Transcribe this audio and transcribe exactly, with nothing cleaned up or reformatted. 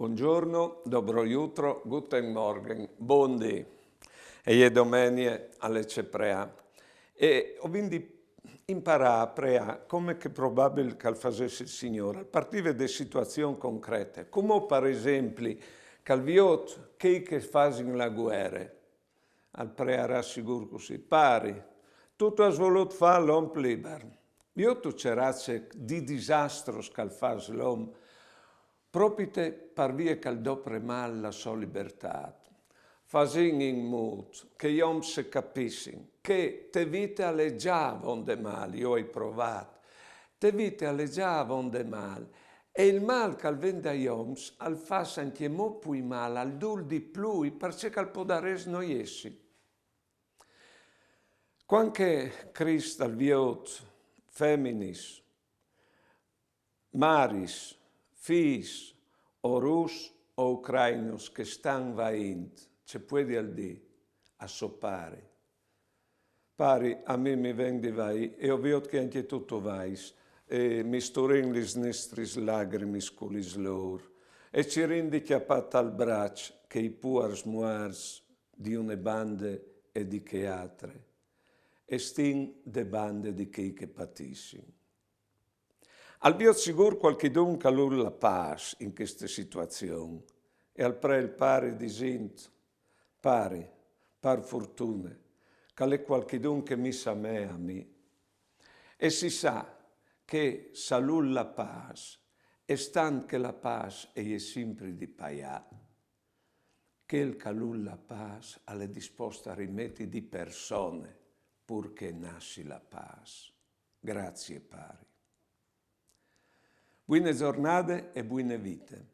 Bongiorno, dobro jutro, guten Morgen, bundì. E je domenie, al è ce preâ. E o vin di imparâ a preâ come che probabil che al fasès il Signôr, al partive de situazion concrete, come par esempli che al viôt chei che fasin la vuere, al prearà sigûr cussì: Pari, tu tu âs volût fâ l'om liber. Viôt tu ce raze di disastros che al fâs l'om, propite par vie che al dopre mâl la sô libertât. Fasìn in mût che i oms se capissin che te vite al è za vonde mâl, jo o ai provât, te vite al è za vonde mâl, e il mâl che al ven dai oms al fâs ancjemò plui mâl, al dûl di plui, parcè che al podarès no jessi. Cuant che Crist al viôt feminis, maris, fîs, o rus o ucrainos che stan vaint, ce puedial dî a so pari: Pari, a mi mi ven di vaî e o viôt che ancje tu tu vais, e misturìn lis nestris lagrimis cu lis lôr, e cirìn di cjapâ tal braç chei puars muarts di une bande e di chê altre, e stìn de bande di chei che patissin. Al viôt sigûr cualchidun che al vûl la pâs in cheste situazion, e al pree il pari disint: Pari, par fortune, che al è cualchidun che mi sa mê a mi. E si sa che s'al vûl la pâs, e stant che la pâs e je simpri di paiâ, chel che al vûl la pâs al è dispost a rimeti di persone pûr che e nassi la pâs. Grazie, Pari. Buine zornade e buine vite.